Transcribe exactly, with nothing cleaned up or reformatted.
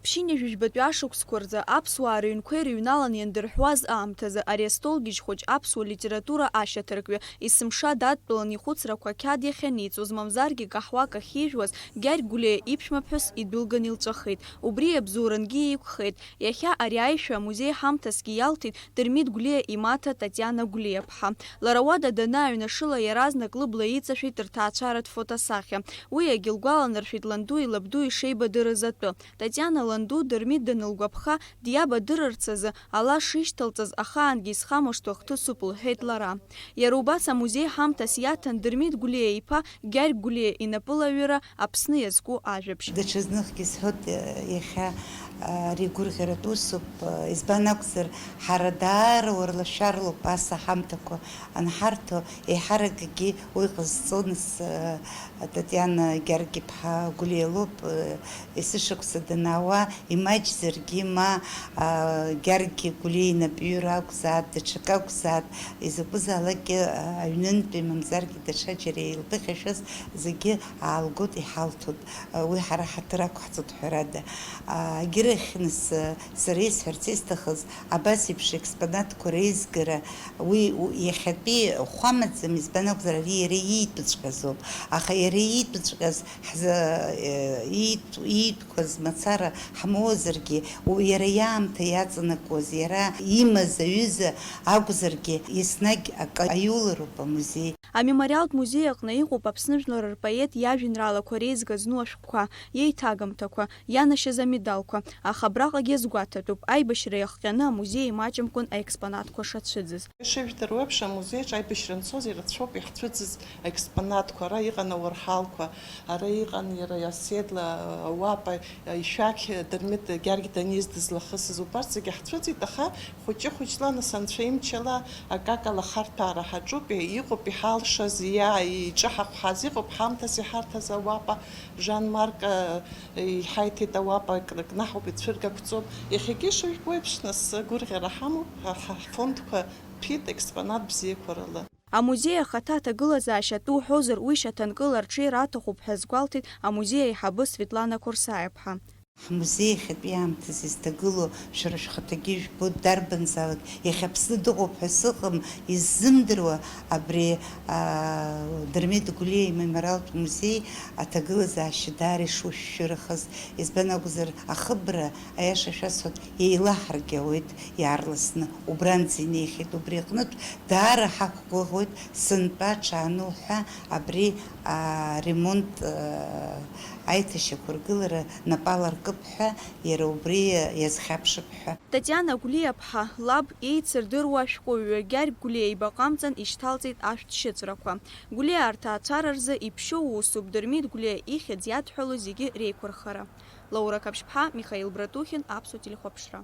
Ԥшьынҩажәижәбатәи ашықәсқәа рзы аԥсуаа рыҩнқәа ирыҩналан иандырҳәуаз аамҭазы ари астолгьежь хәыҷ аԥсуа литература ашьаҭаркҩы есымша дадтәалан ихәыцрақәа ақьаад иахьаниҵоз, мамзаргьы каҳуак ахьижәуаз, Гьаргь Гәлиа иԥшәмаԥҳәыс идәылган илҵәахит. Убри иабзоурангьы еиқәхеит. Иахьа ари аишәа амузеи ҳамҭасгьы иалҭеит Дырмит Гәлиа имаҭа Татиана Гәлиаԥҳа. Лара уада данааҩнашыла, иаразнак лыбла иҵашәеит рҭаацәаратә фотосахьа. Уи иагьылгәаланаршәеит ландуи лабдуи шеибадырыз атәы. Татиана ланду Дырмит данылгәаԥха, диабадырырц азы ала шишьҭалҵаз ахаангьы исхамышҭуа хҭысуп, лҳәеит лара. Иара убас амузеи ҳамҭас иаҭан Дырмит Гәлиа-иԥа Гьаргь Гәлиа инапылаҩыра Аԥсны иазку ажәабжь. Даҽазныхгьы сҳәоит, иахьа ари гәырӷьаратә усуп, избан акәзар, ҳара даара уарлашәарлоуп ас аҳамҭақәа анҳарҭо, еиҳаракгьы уи ҟазҵо нас, Татиана Гьаргь-иԥҳа Гәлиа лоуп, есышықәса данаауа, имаҷзаргьы, ма, а, Гьаргь Гәлиа инапҩыра акәзаат, даҽакы акәзаат, изакәызаалакгьы, а, аҩнынтәи, мамзаргьы даҽаџьара илԥыхьашәаз зегьы аалгоит, иҳалҭоит. А, уи ҳара ҳаҭыр ақәҳҵоит, ҳәарада. А, агьырахь нас, а, сара исҳәарц исҭахыз, абас еиԥш експонатқәа реизгара, уи у-, иахьатәи хәы амаӡам, избан акәзар, ари иара иитәыҵәҟьазоуп. Аха иара иитәыҵәҟьаз ҳза-, э, иит-, иитәқәаз мацара ҳмоуазаргьы, у-, иара иаамҭа иаҵанакуаз, иара имаз аҩыза акәзаргьы, еснагь акы аиулароуп амузеи. Амемориалтә музеи аҟны иҟоуп Аԥсны жәлар рпоет иажәеинраалақәа реизга зну ашәҟәқәа, иеиҭагамҭақәа, ианашьаз амедалқәа, аха абраҟагьы иазгәаҭатәуп, аибашьра иахҟьаны амузеи имаҷымкәан аекспонатқәа шацәыӡыз. Ишыжәдыруа еиԥш, амузеиаҿ аибашьра анцоз ирацәоуп иаҳцәыӡыз аекспонатқәа. Ара иҟан ауарҳалқәа, ара иҟан иара Иаседла ауапа, ишәақь Дырмит Гьаргь даниз дызлахысыз, убарҭ зегьы ҳцәыӡит, аха хәыҷы-хәыҷла, нас анцәа имчала, акакала ахарҭәаара ҳаҿуп, иҟоуп иҳалшаз, иа-, иҿаҳахәҳаз, иҟоуп ҳамҭас иҳарҭаз ауапа, Жан Марк, э, иҳаиҭеит ауапа, кны-, кнаҳауп, ицәыргақәҵоуп. Иахьагьы ишыжәбо еиԥш, нас, гәырӷьара ҳамоуп, ҳа, ҳа, ҳфондқәа ԥиит експонат бзиақәа рыла. Амузеи ахаҭа аҭагылазаашьа атәы уҳәозар, уи шьаҭанкыла арҽеира аҭахуп ҳәа азгәалҭеит амузеи аиҳабы Светлана Қорсаиаԥҳа. Ҳмузеи иахьатәи аамҭазы изҭагылоу, шәара шәхаҭагьы ижәбоит, дарбанзаалак, иахьа Аԥсны дыҟоуп ҳәа сыҟам, иззымдыруа абри, аа, Дырмит Гәлиа имемориалтә музеи аҭагылазаашьа даара ишушәшәырахаз, избан акәзар, ахыбра, аиаша шәасҳәап, еилаҳаргьы ауеит иаарласны, убранӡа инеихьеит, убри аҟнытә даара ҳақәгәыӷуеит, сынтәа ҽаануҳәа абри, аа, ремонт, аа, аиҭашьақәыргылара напала ркып ҳәа, иара убри иазхьаԥшып ҳәа. Татиана Гәлиаԥҳа лаб еицырдыруа ашәҟәыҩҩы Гьаргь Гәлиа ибаҟа амҵан ишьҭалҵеит ашәҭ шьыҵәрақәа. Гәлиа арҭаацәара рзы иԥшьоу усуп Дырмит Гәлиа ихьӡ иадҳәалоу зегьы реиқәырхара. Лаура Қаԥшьԥҳа, Михаил Братухин, Аԥсуа телехәаԥшра.